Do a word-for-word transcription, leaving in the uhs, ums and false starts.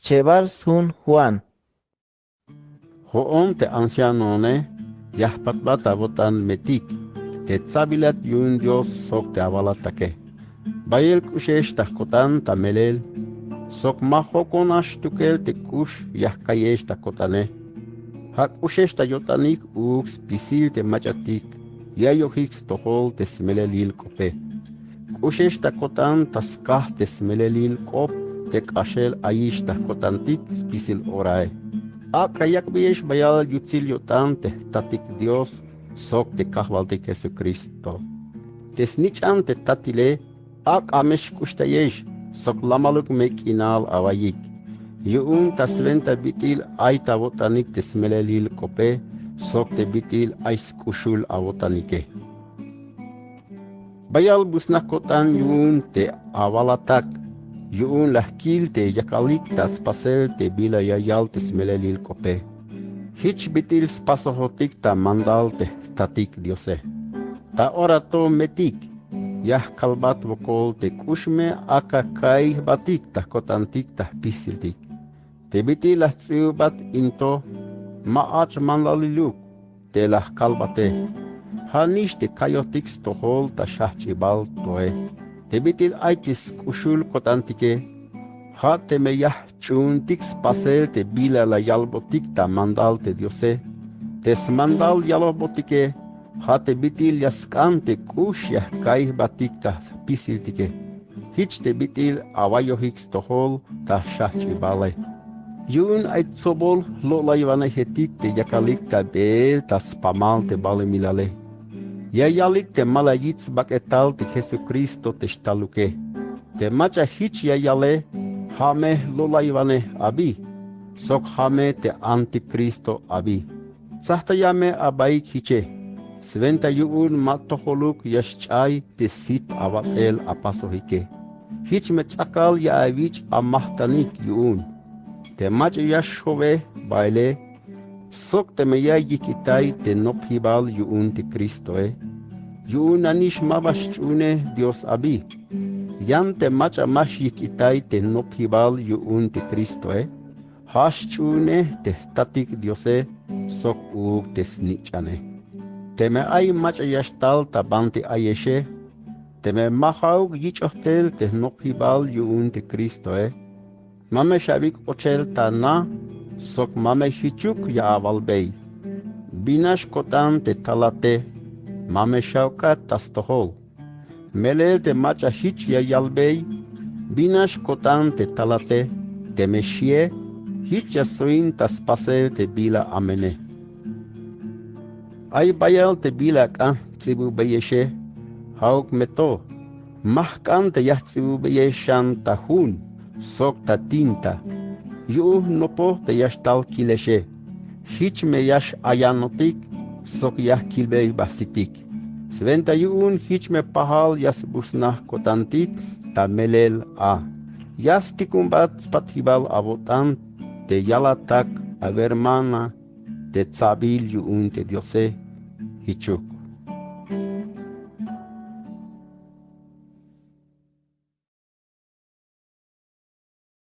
Chebal sjun Juan. Jo'on te ancianoone, ya jpatbat awo'tan me'tik te tsabilat yu'un Dios sok te awalatake. Bayel k'uxex ta jko'tan ta melel, sok ma jojk'onax stukel te k'ux ya jka'yex ta ko'tane. Ja k'uxex ta yo'tanik uuk spisil te mach'atik ya yojik stojol te smelelil k'ope. K'uxex ta ko'tan ta skaj te smelelil k'op te k'axel ayix ta ko'tantik spisil orae. Ak'a yak'beyex bayal yutsil yo'tan te jtatik Dios sok te Kajwaltik Jesucristo. Te snich'an te tatile, ak'a me xk'uxtayex sok lamaluk me k'inal awa'iyik. Yu'un ta swenta bit'il ay ta awo'tanik te smelelil k'ope sok te bit'il ay sk'uxul awo'tanike. Bayal busnak ko'tan yu'un te awalatak, yu'un la jkil te yakalik ta spasel te bila ya yal te smelelil k'ope. Jich bit'il spasojotik ta mandal te jtatik Diose. Ta ora to me'tik, ya jkalbat wokol te k'ux me ak'a ka'iy jbatik ta jko'tantik ta jpisiltik. Te bit'il la jts'ibubat in to, ma ach mandaliluk te la jkalbate. Ja' nix te ka'yojtik stojol ta xjajch'ibal toe. Te bit'il ay te sk'uxul ko'tantike, ja' teme ya jch'uuntik spasel te bila la yalbotik ta mandal te Diose. Te smandal yalojbotike, ja' te bit'il ya sk'an te k'ux ya jka'iy jbatik ta jpisiltike. Jich te bit'il awayojik stojol ta xjajch'ibale. Yu'un ay tsobol jlo'laywanejetik te yakalik ta beel ta spamal te balumilale. Ya yalik te ma la yich' sbak'etal te Jesucristo te xtaluke. Te mach'a jich ya yale, ja' me jlo'laywanej abi, sok ja' me te anticristo abi. Tsajtaya me abaik jiche, swenta yu'un ma tojoluk ya xch'ay te sit awat'el apasojike. Jich me ts'akal ya awich' amajtanik yu'un. Te mach'a ya xjowej baele, sok teme ya yijk'itay te nopjibal yu'un te Cristoe, yu'un nanix ma ba xch'uunej Dios abi. Yan te mach'a ma xyijk'itay te nopjibal yu'un te Cristoe, ja' xch'uunej te jtatik Diose sok uuk te snich'ane. Teme ay mach'a ya xtal ta banti ayexe, teme ma ja'uk yich'oj tel te jnopjibal yu'un te Cristoe, ma me xawik' ochel ta na sok ma me jichuk ya awalbey. Binax ko'tan te talate, ma me xawk'at ta stojol. Melel te mach'a jich ya yalbey, binax ko'tan te talate, teme xie, jich ya soin ta spasel te bila amene. Ay bayal te bila ak'a jts'ibubeyexe, ja'uk me to, ma jk'an te ya jts'ibubeyex xan ta jun sok ta tinta, yu'un jnopoj te ya xtal kilexe. Jich me ya x-ayanotik sok ya jkilbey ba jsitik. Swenta yu'un jich me pajal ya sbujsnaj ko'tantik ta melel a. Ya stikonbat spatjibal awo'tan te yalatak awermana te tsabil yu'un te Diose. Jichuk.